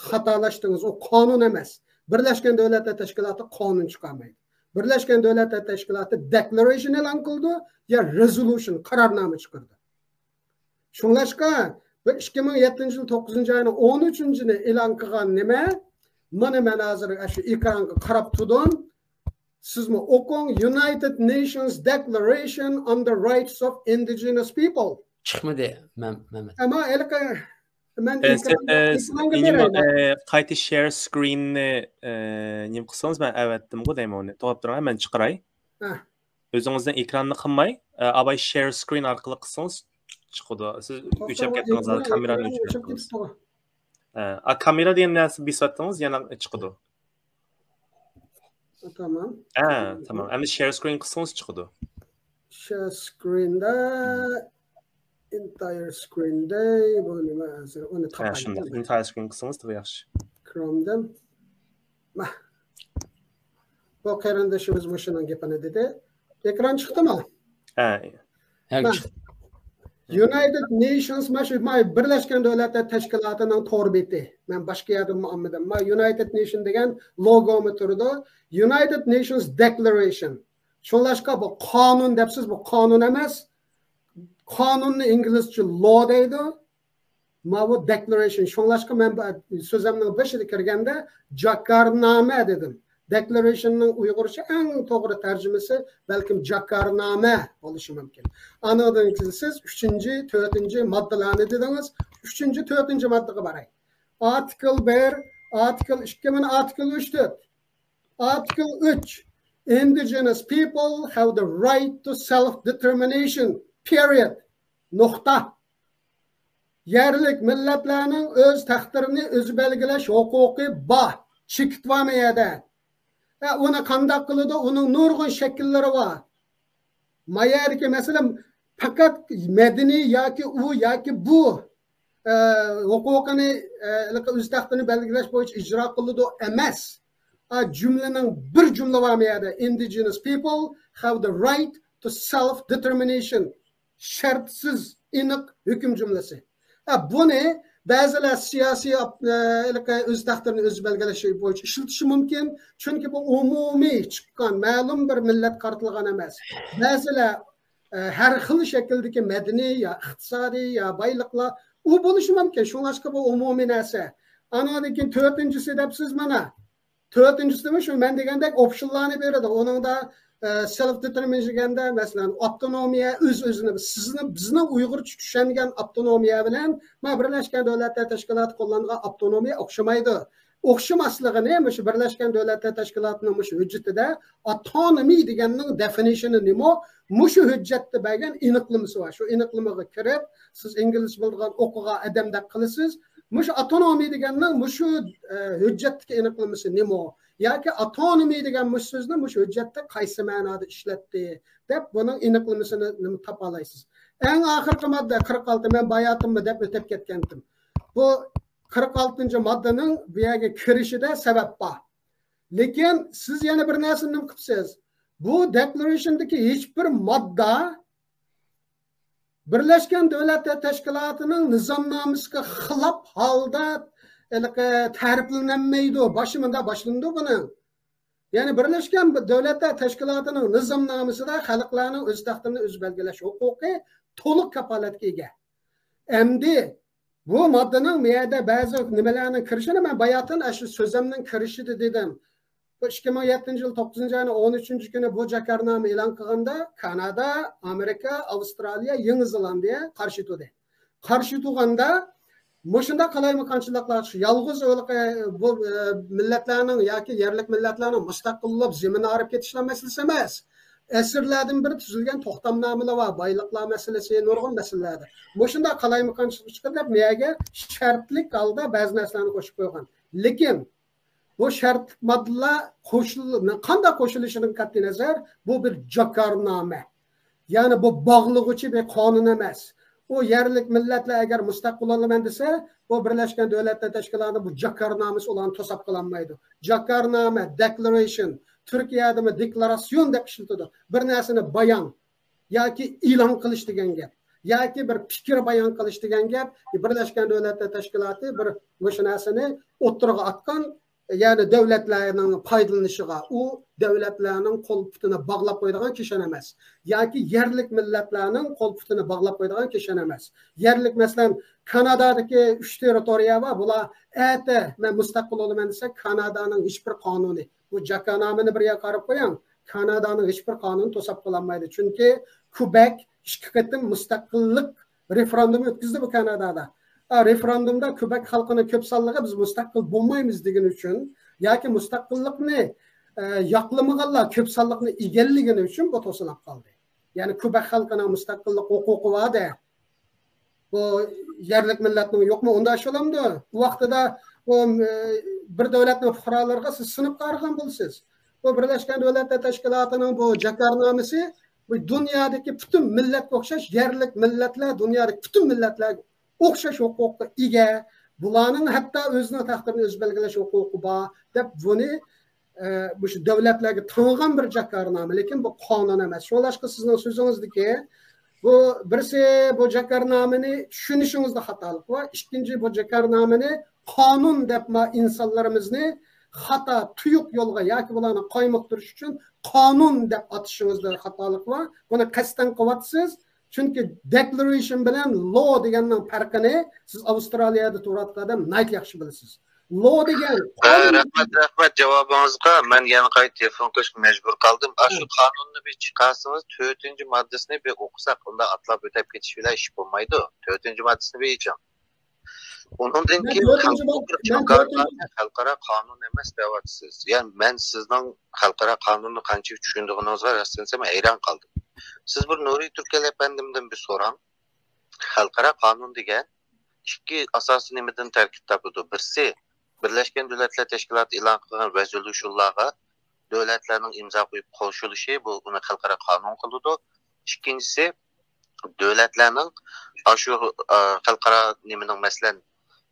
خاتالاشتىڭىز. ئۇ قانۇن ئەمەس. بىرلەشكەن دۆلەتلەر تەشكىلاتى قانۇن چىقارمايدۇ. بىرلەشكەن دۆلەتلەر تەشكىلاتى دېكلاراتسىيە ئېلان قىلىدۇ يا رېزولۇشن، قارارنامە چىقىرىدۇ. شۇڭلاشقا بۇ ئىككى مىڭ يەتتىنچى يىل توققۇزىنچى ئاينىڭ ئون ئۈچىنچى كۈنى ئېلان قىلغان نېمە؟ مانا مەن ھازىر شۇ ئېكرانغا قاراپ تۇردۇم. سىزمۇ ئوقۇڭ، United Nations Declaration on the Rights of Indigenous People. چىقمىدى، مەم-، مەمەت. ئەمما ھېلىقى مەن ئە، سىز، ئېكرانغا، ئە، سىز ئېكرانغا ئىنىما-، بېرەي. ئە، قايتا شېر سكرىننى، ئە، نېمە قىلسىڭىز، مەن ئەۋەتتىمغۇ دەيمەن ئۇنى. توختاپ تۇرۇڭ، مەن چىقىراي. ھە. ئۆزىڭىزنىڭ ئېكراننى قىلماي، ئە، ئاۋاي شېر سكرىن ئارقىلىق قىلسىڭىز چىقىدۇ. سىز توختاڭ، ئۆچۈرۈپ كەتتىڭىز، ئېكران، كامېرانى ئېكران ئۆچۈرۈپ ئۆچۈرۈپ كەتتىڭىز. كېتىپتۇ. ئە، ئا، كامېرا دېگەن نەرسە بېسىۋەتتىڭىز، يەنە چىقىدۇ. تامام. ھە، تامام. ئەمدى شېر سكرىن قىلسىڭىز چىقىدۇ. شېر سكرىندا ئېنتاير سكرىن دەي، بۇ نېمە ھازىر؟ ئۇنى ھە، تاپاي. شۇنداق. ئېنتاير سكرىن قىلسىڭىز تېخى ياخشى. كرومدىن. ماھ. بۇ قېرىندىشىمىز مۇشۇنىڭ گېپىنى دېدى. ئېكران چىقتىمۇ؟ ھە. ھە، ماھ. چىقتى. United Nations، ما شۇ، ما بىرلەشكەن دۆلەتلەر تەشكىلاتىنىڭ تور بېتى. مەن باشقا يەردىن ئالمىدىم. ما United Nation دېگەن لوگومۇ تۇرىدۇ. United Nations Declaration. شۇڭلاشقا بۇ قانۇن دەپسىز، بۇ قانۇن ئەمەس. قانۇننى ئىنگلىزچە لو دەيدۇ. ماۋۇ دېكلاراتسىيە. شۇڭلاشقا مەن بۇ سۆزۈمنىڭ بېشىدا كىرگەندە جاكارنامە دېدىم. دېكلارېيشننىڭ ئۇيغۇرچە ئەڭ توغرا تەرجىمىسى بەلكىم جاكارنامە بولۇشى مۇمكىن. ئانىڭدىن كېيىن سىز ئۈچىنچى، تۆتىنچى ماددىلارنى دېدىڭىز. ئۈچىنچى، تۆتىنچى ماددىغا باراي. ئارتىكل بىر، ئارتىكل ئىككى، مانا ئارتىكل ئۈچ، تۆت. ئارتىكل ئۈچ. Indigenous people have the right to self-determination. Period. نۇقتا. يەرلىك مىللەتلەرنىڭ ئۆز تەقدىرىنى ئۆزى بەلگىلەش ھوقۇقى بار. چېكىت بارمۇ يەردە؟ ھە، ئۇنى قانداق قىلىدۇ؟ ئۇنىڭ نۇرغۇن شەكىللىرى بار. ما يەردىكى مەسىلە پەقەت مەدەنىي ياكى ئۇ ياكى بۇ، ئە، ھوقۇقىنى، ئە، ئۆز تەقدىرىنى بەلگىلەش بويىچە ئىجرا قىلىدۇ ئەمەس. ئا، جۈملىنىڭ بىر جۈملە بارمۇ يەردە؟ Indigenous people have the right to self-determination. شەرتسىز، ئېنىق ھۆكۈم جۈملىسى. ئا، بۇنى بەزىلەر سىياسىي ئاپ-، ئە، ھېلىقى ئۆز تەقدىرىنى ئۆزى بەلگىلەش بويىچە ئىشلىتىشى مۇمكىن. چۈنكى بۇ ئومۇمىي چىققان، مەلۇم بىر مىللەتكە قارىتىلغان ئەمەس. بەزىلەر، ئە، ھەر خىل شەكىلدىكى مەدەنىي يا ئىقتىسادىي يا بايلىقلار، ئۇ بولۇشى مۇمكىن. شۇڭلاشقا بۇ ئومۇمىي نەرسە. ئانىڭدىن كېيىن تۆتىنچىسى دەپسىز مانا. تۆتىنچىسىمۇ شۇ مەن دېگەندەك ئوپشنلارنى بېرىدۇ. ئۇنىڭدا، ئە، سېلف دېتېرمىنېيشن دېگەندە، مەسىلەن، ئاپتونومىيە، ئۆز-ئۆزىنى، سىزنى، بىزنىڭ ئۇيغۇرچە چۈشەنگەن ئاپتونومىيە بىلەن مانا بىرلەشكەن دۆلەتلەر تەشكىلاتى قوللانغان ئاپتونومىيە ئوخشىمايدۇ. ئوخشىماسلىقىنى مۇشۇ بىرلەشكەن دۆلەتلەر تەشكىلاتىنىڭ مۇشۇ ھۆججىتىدە ئاپتونومىيە دېگەننىڭ دېفىنىشنى نېمە، مۇشۇ ھۆججەتتە بەرگەن ئېنىقلىمىسى بار. شۇ ئېنىقلىمىغا كىرىپ، سىز ئىنگلىزچە بىلىدىغان ئوقۇغان ئادەمدەك قىلىسىز. مۇشۇ ئاپتونومىيە دېگەننىڭ مۇشۇ، ئە، ھۆججەتتىكى ئېنىقلىمىسى نېمە؟ ياكى ئاپتونومىيە دېگەن مۇشۇ سۆزنى مۇشۇ ھۆججەتتە قايسى مەنادا ئىشلەتتى؟ دەپ بۇنىڭ ئېنىقلىمىسىنى نېمە تاپالايسىز. ئەڭ ئاخىرقى ماددا قىرىق ئالتە، مەن باياتىنمۇ دەپ ئۆتۈپ كەتكەنتىم. بۇ قىرىق ئالتىنچى ماددىنىڭ بۇ يەرگە كىرىشىدە سەۋەب بار. لېكىن سىز يەنە بىر نەرسىنى نېمە قىپسىز؟ بۇ دېكلارېيشندىكى ھېچ بىر ماددا بىرلەشكەن دۆلەتلەر تەشكىلاتىنىڭ نىزامنامىسىگە خىلاپ ھالدا ھېلىقى تەرىپلىنەلمەيدۇ. باشى مۇنداق باشلىنىدۇ بۇنىڭ. يەنى بىرلەشكەن دۆلەتلەر تەشكىلاتىنىڭ نىزامنامىسىدا خەلقلەرنىڭ ئۆز تەقدىرىنى ئۆزى بەلگىلەش ھوقۇقى تولۇق كاپالەتكە ئىگە. ئەمدى بۇ ماددىنىڭ بۇ يەردە بەزى نېمىلەرنىڭ كىرىشىنى مەن باياتىن ئاشۇ سۆزەمنىڭ كىرىشىدە دېدىم. بۇ ئىككى مىڭ يەتتىنچى يىل توققۇزىنچى ئاينىڭ ئون ئۈچىنچى كۈنى بۇ جاكارنامە ئېلان قىلغاندا، كانادا، ئامېرىكا، ئاۋسترالىيە، يېڭى زېلاندىيە قارشى تۇردى. قارشى تۇرغاندا، مۇشۇنداق قالايمىقانچىلىقلار، شۇ يالغۇز ئۆلكە، بۇ، ئە، مىللەتلەرنىڭ ياكى يەرلىك مىللەتلەرنىڭ مۇستەقىل بولۇپ، زېمىن ئايرىپ كېتىشلا مەسىلىسى ئەمەس. ئەسىرلەردىن بېرى تۈزۈلگەن توختامنامىلەر بار، بايلىقلار مەسىلىسى، نۇرغۇن مەسىلىلەردە. مۇشۇنداق قالايمىقانچىلىق چىقىدۇ دەپ، مۇ يەرگە شەرتلىك ھالدا بەزى نەرسىلەرنى قوشۇپ قويغان. لېكىن بۇ شەرتلىك ماددىلار قوشۇل-، قانداق قوشۇلۇشىدىن قەتئىينەزەر، بۇ بىر جاكارنامە. يەنى بۇ باغلىغۇچى بىر قانۇن ئەمەس. ئۇ يەرلىك مىللەتلەر ئەگەر مۇستەقىل بولىمەن دېسە، بۇ بىرلەشكەن دۆلەتلەر تەشكىلاتى بۇ جاكارنامىسى ئۇلارنى توساپ قالالمايدۇ. جاكارنامە، دېكلارېيشن، تۈركىيەدىمۇ دېكلاراسيون دەپ ئىشلىتىدۇ. بىر نەرسىنى بايان ياكى ئېلان قىلىش دېگەن گەپ، ياكى بىر پىكىر بايان قىلىش دېگەن گەپ. بىرلەشكەن دۆلەتلەر تەشكىلاتى بىر مۇشۇ نەرسىنى ئوتتۇرىغا ئاتقان، يەنى دۆلەتلەرنىڭ پايدىلىنىشىغا، ئۇ دۆلەتلەرنىڭ قول پۇتىنى باغلاپ قويىدىغان كىشەن ئەمەس. ياكى يەرلىك مىللەتلەرنىڭ قول پۇتىنى باغلاپ قويىدىغان كىشەن ئەمەس. يەرلىك، مەسىلەن، كانادادىكى ئۈچ تېررىتورىيە بار، بۇلار ئەتە مەن مۇستەقىل بولىمەن دېسە، كانادانىڭ ھېچ بىر قانۇنى، بۇ جاكارنامىنى بىر يەرگە قاراپ قويۇڭ، كانادانىڭ ھېچ بىر قانۇنى توساپ قالالمايدۇ. چۈنكى كۇبەك ئىككى قېتىم مۇستەقىللىق رېفېرېندۇمى ئۆتكۈزدى بۇ كانادادا. ئا، رېفېرېندۇمدا كۇبەك خەلقىنىڭ كۆپ سانلىقى بىز مۇستەقىل بولمايمىز دېگىنى ئۈچۈن ياكى مۇستەقىللىقنى، ئە، ياقلىمىغانلار كۆپ سانلىقنى ئىگىلىگىنى ئۈچۈن بۇ توسۇلۇپ قالدى. يەنى كۇبەك خەلقىنىڭ مۇستەقىللىق ھوقۇقى بار-دە. بۇ يەرلىك مىللەتنىڭ يوقمۇ؟ ئۇنداق ئىش بولامدۇ؟ ئۇ ۋاقتىدا بۇ، ئە، بىر دۆلەتنىڭ پۇقرالىرىغا سىز سىنىپ قارىغان بولىسىز. بۇ بىرلەشكەن دۆلەتلەر تەشكىلاتىنىڭ بۇ جاكارنامىسى بۇ دۇنيادىكى پۈتۈن مىللەتكە ئوخشاش، يەرلىك مىللەتلەر، دۇنيادىكى پۈتۈن مىللەتلەرگە ئوخشاش ھوقۇققا ئىگە. بۇلارنىڭ ھەتتا ئۆزىنىڭ تەقدىرىنى ئۆزى بەلگىلەش ھوقۇقى بار، دەپ بۇنى، ئە، مۇشۇ دۆلەتلەرگە تاڭغان بىر جاكارنامە، لېكىن بۇ قانۇن ئەمەس. شۇڭلاشقا سىزنىڭ سۆزىڭىزدىكى بۇ بىرسى، بۇ جاكارنامىنى چۈشىنىشىڭىزدە خاتالىق بار. ئىككىنچى، بۇ جاكارنامىنى قانۇن دەپ ما ئىنسانلىرىمىزنى خاتا، تۇيۇق يولغا ياكى بۇلارنى قايمۇقتۇرۇش ئۈچۈن قانۇن دەپ ئاتىشىڭىزدا خاتالىق بار. بۇنى قەستەن قىلىۋاتىسىز. چۈنكى دېكلارېيشن بىلەن لو دېگەننىڭ پەرقىنى سىز ئاۋسترالىيەدە تۇرۇۋاتقان ئادەم ناھايىتى ياخشى بىلىسىز. لو دېگەن رەھمەت، رەھمەت جاۋابىڭىزغا. مەن يەنە قايتا تېلېفون قىلىشقا مەجبۇر قالدىم. ئاشۇ قانۇننى بىر چىقارسىڭىز، تۆتىنچى ماددىسىنى بىر ئوقۇساق، ئۇنداق ئاتلاپ ئۆتۈپ كېتىش بىلەن ئىش بولمايدۇ. تۆتىنچى ماددىسىنى بىر ئېچىڭ. ئۇنىڭدىن كېيىن خەلقئارا قانۇن ئەمەس دەۋاتىسىز. يەنى مەن سىزنىڭ خەلقئارا قانۇننى قانچىلىك چۈشىنىدىغىنىڭىزغا راستىنى دېسەم ھەيران قالدىم. سىز بىر نۇرى تۈركەل ئەپەندىمدىن بىر سوراڭ. خەلقئارا قانۇن دېگەن ئىككى ئاساسىي نېمىدىن تەركىب تاپىدۇ. بىرسى، بىرلەشكەن دۆلەتلەر تەشكىلاتى ئېلان قىلغان رېزوليۇشنلارغا دۆلەتلەرنىڭ ئىمزا قويۇپ قوشۇلۇشى، بۇ ئۇنى خەلقئارا قانۇن قىلىدۇ. ئىككىنچىسى، دۆلەتلەرنىڭ ئاشۇ ئا، خەلقئارا نېمىنىڭ، مەسىلەن،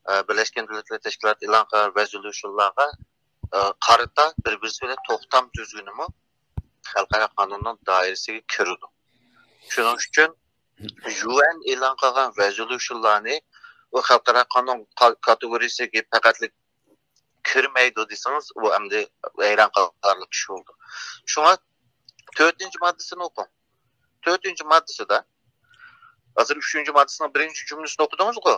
ئا، بىرلەشكەن دۆلەتلەر تەشكىلاتى ئېلان قىلغان رېزوليۇشنلارغا ئا، قارىتا بىر-بىرسى بىلەن توختام تۈزگىنىمۇ خەلقئارا قانۇننىڭ دائىرىسىگە كىرىدۇ. شۇنىڭ ئۈچۈن يۇئېن ئېلان قىلغان رېزوليۇشنلارنى ئۇ خەلقئارا قانۇن كاتېگورىيىسىگە پەقەتلا كىرمەيدۇ دېسىڭىز، ئۇ ئەمدى ھەيران قالارلىق ئىش بولىدۇ. شۇڭا تۆتىنچى ماددىسىنى ئوقۇڭ. تۆتىنچى ماددىسىدا ھازىر ئۈچىنچى ماددىسىنىڭ بىرىنچى جۈملىسىنى ئوقۇدىڭىزغۇ؟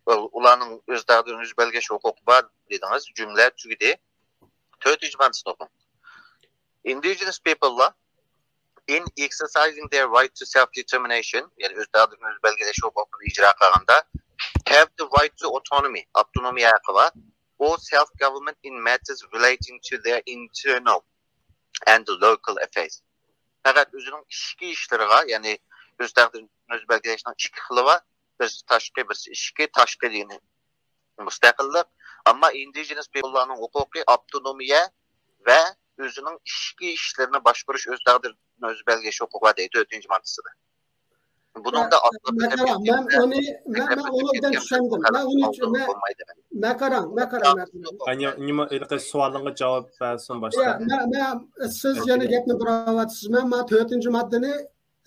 ئۇلارنىڭ ئۆز تەقدىرىنى ئۆزى بەلگىلەش ھوقۇقى بار دېدىڭىز. جۈملە تۈگىدى. تۆتىنچى ماددىسىنى ئوقۇڭ. Indigenous people in exercising their right to self-determination، يەنى ئۆز تەقدىرىنى ئۆزى بەلگىلەش ھوقۇقىنى ئىجرا قىلغاندا، have the right to autonomy، ئاپتونومىيە ھەققى بار، or self-government in matters relating to their internal and local affairs. پەقەت ئۆزىنىڭ ئىچكى ئىشلىرىغا، يەنى ئۆز تەقدىرىنى ئۆزى بەلگىلەشنىڭ ئىككى خىلى بار. بىرسى تاشقى، بىرسى ئىچكى. تاشقى دېگىنى مۇستەقىللىق. ئەمما ئىندىجېنس پېئپللارنىڭ ھوقۇقى ئاپتونومىيە ۋە ئۆزىنىڭ ئىچكى ئىشلىرىنى باشقۇرۇش، ئۆز تەقدىرىنى ئۆزى بەلگىلەش ھوقۇقى بار دەيدۇ تۆتىنچى ماددىسىدا. بۇنىڭدا ئاتلاپ ئۆتۈپ كەتكەندە، مەن ئۇنى ئوبدان چۈشەندىم. مەن ئۇنى مەن قاراڭ، مەن قاراڭ. نېمە ھېلىقى سوئالىڭغا جاۋاب بەرسۇن باشتا. مەن سىز يەنە گەپنى بۇراۋاتىسىز. مەن ما تۆتىنچى ماددىنى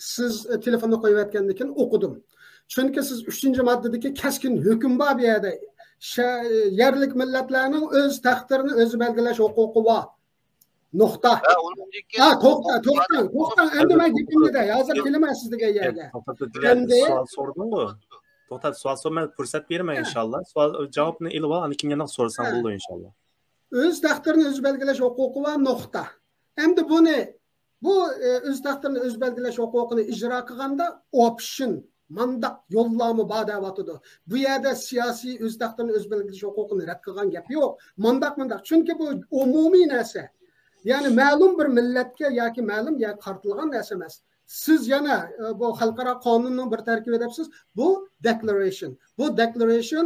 سىز تېلېفوننى قويۇۋەتكەندىن كېيىن ئوقۇدۇم. چۈنكى سىز ئۈچىنچى ماددىدىكى كەسكىن ھۆكۈم بار بۇ يەردە. يەرلىك مىللەتلەرنىڭ ئۆز تەقدىرىنى ئۆزى بەلگىلەش ھوقۇقى بار. نۇقتا. ھە، توختاڭ، توختاڭ، توختاڭ. ئەمدى مەن گېپىمنى دەي. ھازىر كېلىمەن سىز دېگەن يەرگە. توختات، سوئال سورىدىڭغۇ؟ توختات، سوئال سور، مەن پۇرسەت بېرىمەن ئىنشاللا. سوئال، جاۋابنى ئېلىۋال، ئاندىن كېيىن يەنە سورىساڭ بولىدۇ ئىنشاللا. ئۆز تەقدىرىنى ئۆزى بەلگىلەش ھوقۇقى بار، نۇقتا. ئەمدى بۇنى، بۇ ئۆز تەقدىرىنى ئۆزى بەلگىلەش ھوقۇقىنى ئىجرا قىلغاندا ئوپشن، مانداق يوللارمۇ بار دەۋاتىدۇ. بۇ يەردە سىياسىي ئۆز تەقدىرىنى ئۆزى بەلگىلەش ھوقۇقىنى رەت قىلغان گەپ يوق. مانداق، مانداق. چۈنكى بۇ ئومۇمىي نەرسە. يەنى مەلۇم بىر مىللەتكە ياكى مەلۇم يەرگە قارىتىلغان نەرسە ئەمەس. سىز يەنە بۇ خەلقئارا قانۇننىڭ بىر تەركىبى دەپسىز. بۇ دېكلارېيشن. بۇ دېكلارېيشن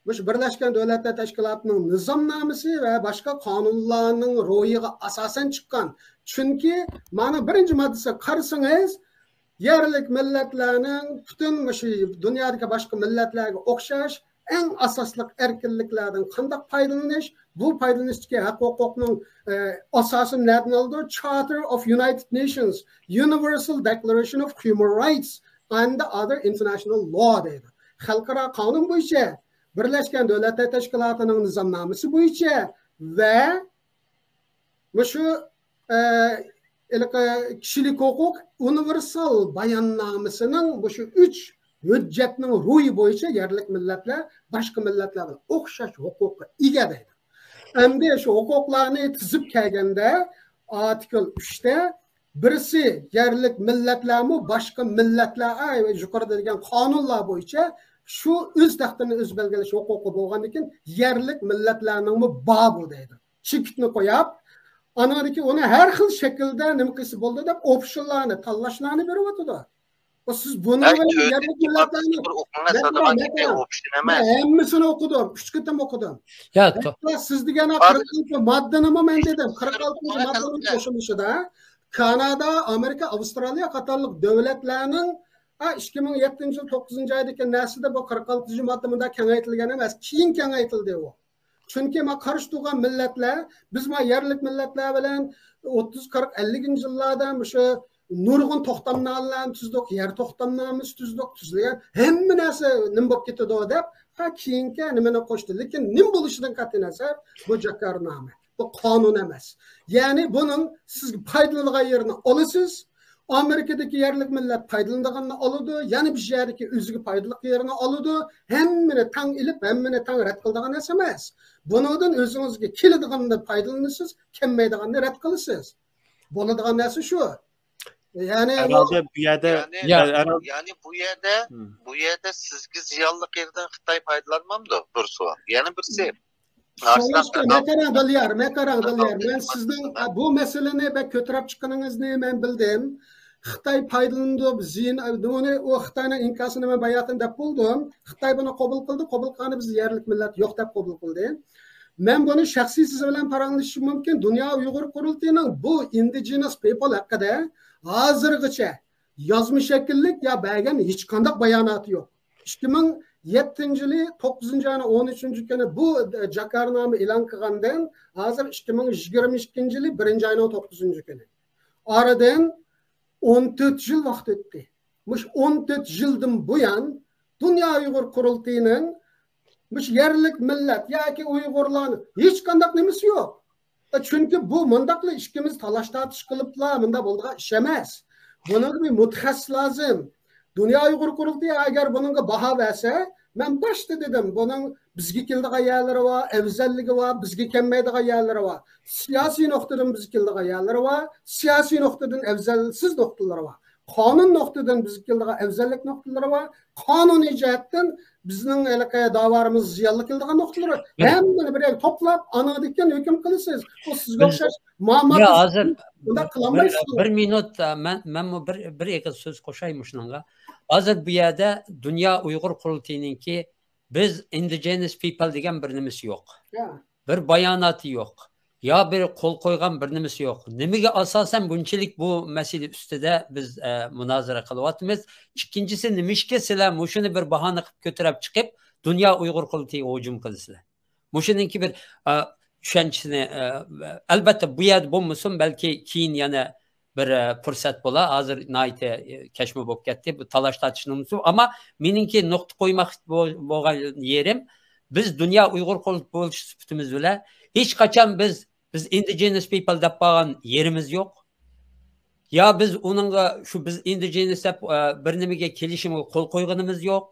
مۇشۇ بىرلەشكەن دۆلەتلەر تەشكىلاتىنىڭ نىزامنامىسى ۋە باشقا قانۇنلارنىڭ روھىغا ئاساسەن چىققان. چۈنكى مانا بىرىنچى ماددىسىغا قارىسىڭىز، يەرلىك مىللەتلەرنىڭ پۈتۈن مۇشۇ دۇنيادىكى باشقا مىللەتلەرگە ئوخشاش ئەڭ ئاساسلىق ئەركىنلىكلەردىن قانداق پايدىلىنىش، بۇ پايدىلىنىشتىكى ھەق ھوقۇقنىڭ ئاساسى نەدىن ئالىدۇ؟ Charter of United Nations, Universal Declaration of Human Rights and other international law دەيدۇ. خەلقئارا قانۇن بويىچە، بىرلەشكەن دۆلەتلەر تەشكىلاتىنىڭ نىزامنامىسى بويىچە ۋە مۇشۇ ھېلىقى كىشىلىك ھوقۇق ئۇنىۋېرسال باياننامىسىنىڭ مۇشۇ ئۈچ ھۆججەتنىڭ روھى بويىچە يەرلىك مىللەتلەر باشقا مىللەتلەر بىلەن ئوخشاش ھوقۇققا ئىگە دەيدۇ. ئەمدى شۇ ھوقۇقلارنى تىزىپ كەلگەندە، ئارتىكل ئۈچتە بىرسى يەرلىك مىللەتلەرمۇ باشقا مىللەتلەر، ئا، يۇقىرىدا دېگەن قانۇنلار بويىچە شۇ ئۆز تەقدىرىنى ئۆزى بەلگىلەش ھوقۇقى بولغاندىن كېيىن يەرلىك مىللەتلەرنىڭمۇ بار بۇ دەيدۇ. چېكىتنى قويۇپ، ئانىڭدىن كېيىن ئۇنى ھەر خىل شەكىلدە نېمە قىلسا بولىدۇ دەپ ئوپشنلارنى، تاللاشلارنى بېرىۋاتىدۇ. سىز بۇنىڭ بىلەن يەرلىك مىللەتلەرنى ھەممىسىنى ئوقۇدۇم. ئۈچ قېتىم ئوقۇدۇم. ھەتتا سىز دېگەن قىرىق ئالتىنچى ماددىنىمۇ مەن دېدىم. قىرىق ئالتىنچى ماددىنىڭ قوشۇلۇشىدا كانادا، ئامېرىكا، ئاۋسترالىيە قاتارلىق دۆلەتلەرنىڭ، ھە، ئىككى مىڭ يەتتىنچى يىل توققۇزىنچى ئايدىكى نەرسىدە بۇ قىرىق ئالتىنچى ماددا مۇنداق كېڭەيتىلگەن ئەمەس، كېيىن كېڭەيتىلدى ئۇ. چۈنكى ما قارشى تۇرغان مىللەتلەر، بىز ما يەرلىك مىللەتلەر بىلەن ئوتتۇز، قىرىق، ئەللىكىنچى يىللاردا مۇشۇ نۇرغۇن توختامنامىلەرنى تۈزدۇق، يەر توختامنامىسى تۈزدۇق، تۈزۈلگەن ھەممە نەرسە نېمە بولۇپ كېتىدۇ دەپ، ھە، كېيىنكى نېمىنى قوشتى. لېكىن نېمە بولۇشىدىن قەتئىينەزەر، بۇ جاكارنامە، بۇ قانۇن ئەمەس. يەنى بۇنىڭ سىزگە پايدىلىنىدىغان يېرىنى ئالىسىز، ئامېرىكىدىكى يەرلىك مىللەت پايدىلىنىدىغاننى ئالىدۇ، يەنە بىر يەردىكى ئۆزىگە پايدىلىق يېرىنى ئالىدۇ. ھەممىنى تەڭ ئېلىپ، ھەممىنى تەڭ رەت قىلىدىغان نەرسە ئەمەس. بۇنىڭدىن ئۆزىڭىزگە كېلىدىغاننى پايدىلىنىسىز، كەلمەيدىغاننى رەت قىلىسىز. بولىدىغان نەرسە شۇ. يەنى ھەرھالدا بۇ يەردە يەنى، يەنى بۇ يەردە، بۇ يەردە سىزگە زىيانلىق يېرىدىن خىتاي پايدىلانمامدۇ؟ بىر سوئال. يەنە بىرسى، سوئاللاشقا مەكەرەڭ دىليار، مەكەرەڭ دىليار. مەن سىزنىڭ، ئە، بۇ مەسىلىنى بەك كۆتۈرۈپ چىققىنىڭىزنى مەن بىلدىم. خىتاي پايدىلىنىدۇ، زىيىن، ئە، بۇنى، ئۇ خىتاينىڭ ئىنكاسىنى مەن باياتىن دەپ بولدۇم. خىتاي بۇنى قوبۇل قىلدى، قوبۇل قىلغاندا بىز يەرلىك مىللەت يوق دەپ قوبۇل قىلدى. مەن بۇنى شەخسىي سىز بىلەن پاراڭلىشىشىم مۇمكىن. دۇنيا ئۇيغۇر قۇرۇلتىيىنىڭ بۇ ئىندىجېنس پىپل ھەققىدە ھازىرغىچە يازما شەكىللىك يا بەرگەن ھېچقانداق باياناتى يوق. ئىككى مىڭ يەتتىنچى يىلى توققۇزىنچى ئاينىڭ ئون ئۈچىنچى كۈنى بۇ جاكارنامە ئېلان قىلغاندىن ھازىر ئىككى مىڭ يىگىرمە ئىككىنچى يىلى بىرىنچى ئاينىڭ توققۇزىنچى كۈنى. ئارىدىن ئون تۆت يىل ۋاقىت ئۆتتى. مۇشۇ ئون تۆت يىلدىن بۇيان دۇنيا ئۇيغۇر قۇرۇلتىيىنىڭ مۇشۇ يەرلىك مىللەت ياكى ئۇيغۇرلارنىڭ ھېچقانداق نېمىسى يوق. چۈنكى بۇ مۇنداقلا ئىككىمىز تالاش تارتىش قىلىپلا مۇنداق بولىدىغان ئىش ئەمەس. بۇنىڭغا بىر مۇتەخەسسىس لازىم. دۇنيا ئۇيغۇر قۇرۇلتىيى ئەگەر بۇنىڭغا باھا بەرسە، مەن باشتا دېدىم، بۇنىڭ بىزگە كېلىدىغان يەرلىرى بار، ئەۋزەللىكى بار، بىزگە كەلمەيدىغان يەرلىرى بار. سىياسىي نۇقتىدىن بىزگە كېلىدىغان يەرلىرى بار، سىياسىي نۇقتىدىن ئەۋزەلسىز نۇقتىلىرى بار. قانۇن نۇقتىدىن بىزگە كېلىدىغان ئەۋزەللىك نۇقتىلىرى بار. قانۇنىي جەھەتتىن بىزنىڭ ھېلىقى داۋالىرىمىز زىيانلىق كېلىدىغان نۇقتىلىرى بار. ھەممىنى بىر يەرگە توپلاپ، ئانىڭدىن كېيىن ھۆكۈم قىلىسىز. بۇ سىزگە ئوخشاش ماما يا، ھازىر بۇنداق بىر، قىلالمايسىز. بىر مىنۇت، مەن، مەنمۇ بىر، بىر ئېغىز سۆز قوشاي مۇشۇنىڭغا. ھازىر بۇ يەردە دۇنيا ئۇيغۇر قۇرۇلتىيىنىڭكى بىز indigenous people دېگەن بىر نېمىسى يوق. يا. بىر باياناتى يوق. يا بىر قول قويغان بىر نېمىسى يوق. نېمىگە ئاساسەن بۇنچىلىك بۇ مەسىلە ئۈستىدە بىز، ئە، مۇنازىرە قىلىۋاتىمىز؟ ئىككىنچىسى، نېمىشقا سىلەر مۇشۇنى بىر باھانە قىلىپ كۆتۈرۈپ چىقىپ، دۇنيا ئۇيغۇر قۇرۇلتىيىغا ھۇجۇم قىلىسىلەر؟ مۇشۇنىڭكى بىر، ئە، چۈشەنچىسىنى، ئە، ئەلبەتتە، بۇ يەردە بولمىسۇن، بەلكى كېيىن يەنە بىر، ئە، پۇرسەت بولا. ھازىر ناھايىتى، ئە، كەچمۇ بولۇپ كەتتى. بۇ تالاش تارتىشنىڭ، ئەمما مېنىڭكى نۇقتا قويماق بو-، بولغان يېرىم، بىز دۇنيا ئۇيغۇر قۇرۇلتىيى بولۇش سۈپىتىمىز بىلەن ھېچقاچان بىز، بىز indigenous people دەپ بارغان يېرىمىز يوق. يا بىز ئۇنىڭغا شۇ بىز indigenous دەپ، ئە، بىر نېمىگە كېلىشىمگە قول قويغىنىمىز يوق.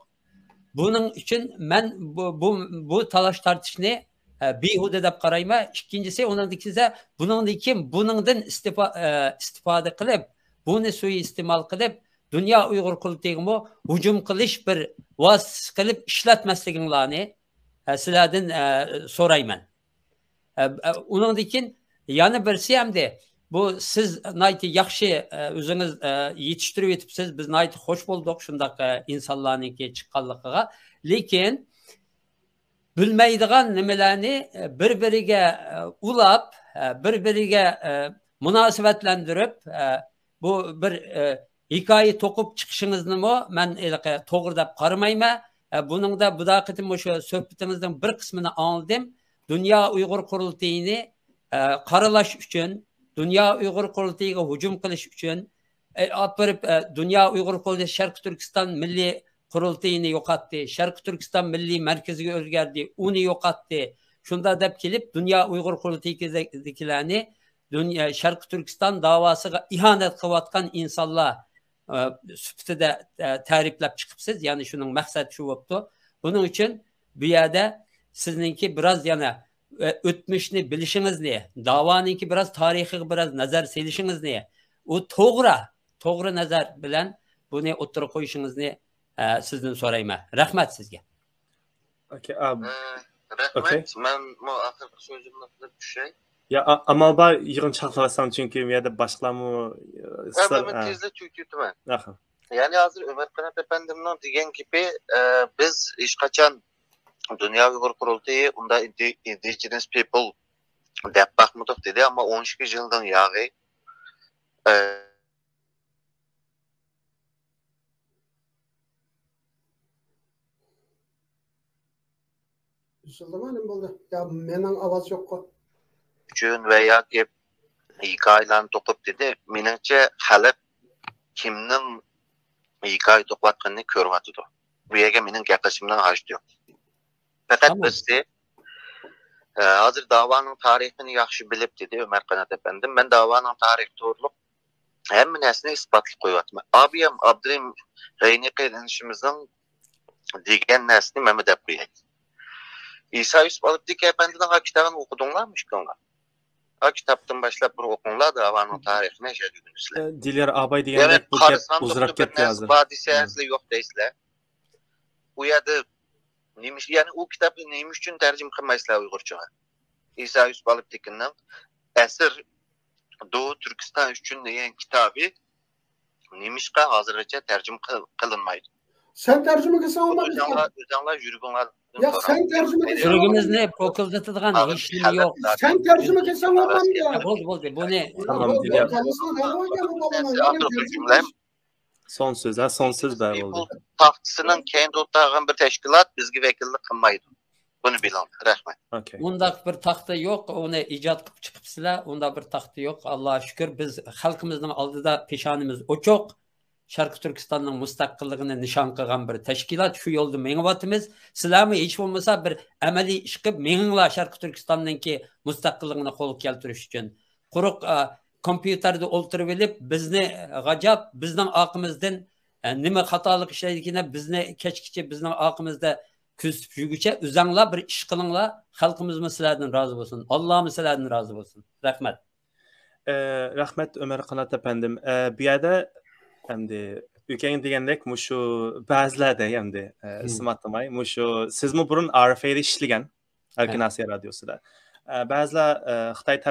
بۇنىڭ ئۈچۈن مەن بۇ، بۇ، بۇ تالاش تارتىشنى، ئە، بىھۇدە دەپ قارايمەن. ئىككىنچىسى، ئۇنىڭدىن كېيىن، بۇنىڭدىن كېيىن بۇنىڭدىن ئىستىپا-، ئە، ئىستىپادە قىلىپ، بۇنى سۇيىئىستېمال قىلىپ، دۇنيا ئۇيغۇر قۇرۇلتىيىغىمۇ ھۇجۇم قىلىش بىر ۋاسىتىسى قىلىپ ئىشلەتمەسلىكىڭلارنى، ئە، سىلەردىن، ئە، سورايمەن. ئە، ئە، ئۇنىڭدىن كېيىن يەنە بىرسى ئەمدى، بۇ سىز ناھايىتى ياخشى، ئە، ئۆزىڭىز، ئە، يېتىشتۈرۈۋېتىپسىز. بىز ناھايىتى خوش بولدۇق شۇنداق، ئە، ئىنسانلارنىڭكى چىققانلىقىغا. لېكىن بىلمەيدىغان نېمىلەرنى، ئە، بىر-بىرىگە، ئە، ئۇلاپ، ئە، بىر-بىرىگە، ئە، مۇناسىۋەتلەندۈرۈپ، ئە، بۇ بىر، ئە، ھېكايە توقۇپ چىقىشىڭىزنىمۇ مەن ھېلىقى توغرا دەپ قارىمايمەن. ئە، بۇنىڭدا بۇدا قېتىم مۇشۇ سۆھبىتىڭىزنىڭ بىر قىسمىنى ئاڭلىدىم. دۇنيا ئۇيغۇر قۇرۇلتىيىنى، ئە، قارىلاش ئۈچۈن، دۇنيا ئۇيغۇر قۇرۇلتىيىغا ھۇجۇم قىلىش ئۈچۈن، ئە، ئاپىرىپ، ئە، دۇنيا ئۇيغۇر قۇرۇلتىيى شەرقىي تۈركىستان مىللىي قۇرۇلتىيىنى يوقاتتى، شەرقىي تۈركىستان مىللىي مەركىزىگە ئۆزگەردى، ئۇنى يوقاتتى. شۇنداق دەپ كېلىپ، دۇنيا ئۇيغۇر قۇرۇلتىيىدىكىلەرنى دۇنيا، شەرقىي تۈركىستان داۋاسىغا ئىھانەت قىلىۋاتقان ئىنسانلار، ئە، سۈپىتىدە، ئە، تەرىپلەپ چىقىپسىز. يەنى شۇنىڭ مەقسەت شۇ بوپتۇ. بۇنىڭ ئۈچۈن بۇ يەردە سىزنىڭكى بىراز يەنە، ئە، ئۆتمۈشنى بىلىشىڭىزنى، داۋانىڭكى بىراز تارىخىغا بىراز نەزەر سېلىشىڭىزنى، ئۇ توغرا، توغرا نەزەر بىلەن بۇنى ئوتتۇرىغا قويۇشىڭىزنى، ئە، سىزدىن سورايمەن. رەھمەت سىزگە. ئوكەي، ئا، ئە، رەھمەت. ئوكەي. مەنمۇ ئاخىرقى سۆزۈمنى قىلىپ چۈشەي. يا، ئا-، ئامال بار يىغىن چاقلىۋالسام، چۈنكى بۇ يەردە باشقىلارمۇ، ئە، ھە، سىلەر، مەن، مەن ئە، تېزلا تۈگىتىمەن. ئاخىر. يەنى ھازىر ئۆمەر قانات ئەپەندىمنىڭ دېگەن گېپى، ئە، بىز ھېچقاچان دۇنيا ئۇيغۇر قۇرۇلتىيى ئۇنداق ئىندى-، indigenous people دەپ باقمىدۇق دېدى، ئەمما ئون ئىككى يىلدىن ياغى، ئە، ئۈزۈلدىمۇ، نېمە بولدى؟ يا، مېنىڭ ئاۋاز يوققۇ. ئۈچۈن ۋە ياكى ھېكايىلەرنى توقۇپ دېدى. مېنىڭچە، خەلق كىمنىڭ ھېكايە توقۇۋاتقىنىنى كۆرۈۋاتىدۇ. بۇ يەرگە مېنىڭ گەپلىشىمنىڭ ھاجىتى يوق. پەقەت تامام. بىرسى، ئە، ھازىر داۋانىڭ تارىخىنى ياخشى بىلىپ، دېدى ئۆمەر قانات ئەپەندىم. مەن داۋانىڭ تارىخى توغرۇلۇق ھەممە نەرسىنى ئىسپاتلاپ قويۇۋاتىمەن. ئابىيام ئابدۇرېھىم غەينىقى ئىنىشىمىزنىڭ دېگەن نەرسىنى مەنمۇ دەپ قوياي. ئىسا يۈسۈپ ئالپتېكى ئەپەندىنىڭ ھا كىتابىنى ئوقۇدۇڭلارمۇ ئىككىڭلار؟ ھا كىتابتىن باشلاپ بىر ئوقۇڭلار، داۋانىڭ تارىخىنى شەرھلىگۈنىسىلەر. دىليار ئاباي دېگەندەك بۇ گەپ ئۇزراپ كەتتى ھازىر. بار دېسە، سىلەر يوق دەيسىلەر. ئۇ يەردە نېمە، يەنى ئۇ كىتابنى نېمە ئۈچۈن تەرجىمە قىلمايسىلەر ئۇيغۇرچىغا؟ ئىسا يۈسۈپ ئالپتېكىننىڭ ئەسىر دو تۈركىستان ئۈچۈن دېگەن كىتابى نېمىشقا ھازىرغىچە تەرجىمە قىل-، قىلىنمايدۇ؟ سەن تەرجىمە قىلساڭ بولمايدۇ. ئۆزۈڭلار، ئۆزۈڭلار يۈرىكىڭلار ياق، سەن تەرجىمە قىلساڭ يۈرىكىمىزنى پوكۇلدىتىدىغان ھېچنېمە يوق. سەن تەرجىمە قىلساڭ بولمامدۇ؟ بولدى، بولدى. بۇنى تامام، دىليار. سون سۆز، ھە، سون سۆز بار بولدى. تاختىسىنىڭ كەينىدە ئولتۇرغان بىر تەشكىلات بىزگە ۋەكىللىك قىلمايدۇ. بۇنى بىلىڭ. رەھمەت. ئوكەي. ئۇنداق بىر تاختا يوق، ئۇنى ئىجاد قىلىپ چىقىپسىلەر. ئۇنداق بىر تاختا يوق. ئاللاغا شۈكۈر، بىز خەلقىمىزنىڭ ئالدىدا پېشانىمىز ئوچۇق. شەرقىي تۈركىستاننىڭ مۇستەقىللىقىنى نىشان قىلغان بىر تەشكىلات، شۇ يولدا مېڭىۋاتىمىز. سىلەرمۇ ھېچ بولمىسا بىر ئەمەلىي ئىش قىلىپ مېڭىڭلار، شەرقىي تۈركىستاننىڭكى مۇستەقىللىقىنى قولغا كەلتۈرۈش ئۈچۈن. قۇرۇق، ئە، كومپيۇتېردا ئولتۇرۇۋېلىپ، بىزنى غاجاپ، بىزنىڭ ئارقىمىزدىن، ئە، نېمە خاتالىق ئىشلەيدىكىن، بىزنى كەچكىچە بىزنىڭ ئارقىمىزدا كۆزىتىپ يۈرگۈچە، ئۆزەڭلار بىر ئىش قىلىڭلار، خەلقىمىزمۇ سىلەردىن رازى بولسۇن، ئاللامۇ سىلەردىن رازى بولسۇن. رەھمەت. ئە، رەھمەت، ئۆمەر قانات ئەپەندىم. ئە، بۇ يەردە ئەمدى ئۆكەڭ دېگەندەك مۇشۇ بەزىلەردە ئەمدى، ئە، ئىسىم ئاتىماي، مۇشۇ سىزمۇ بۇرۇن ئارفەيدە ئىشلىگەن، ئەركىن ئاسىيا رادىيوسىدا. ئە، بەزىلەر، ئە، خىتاي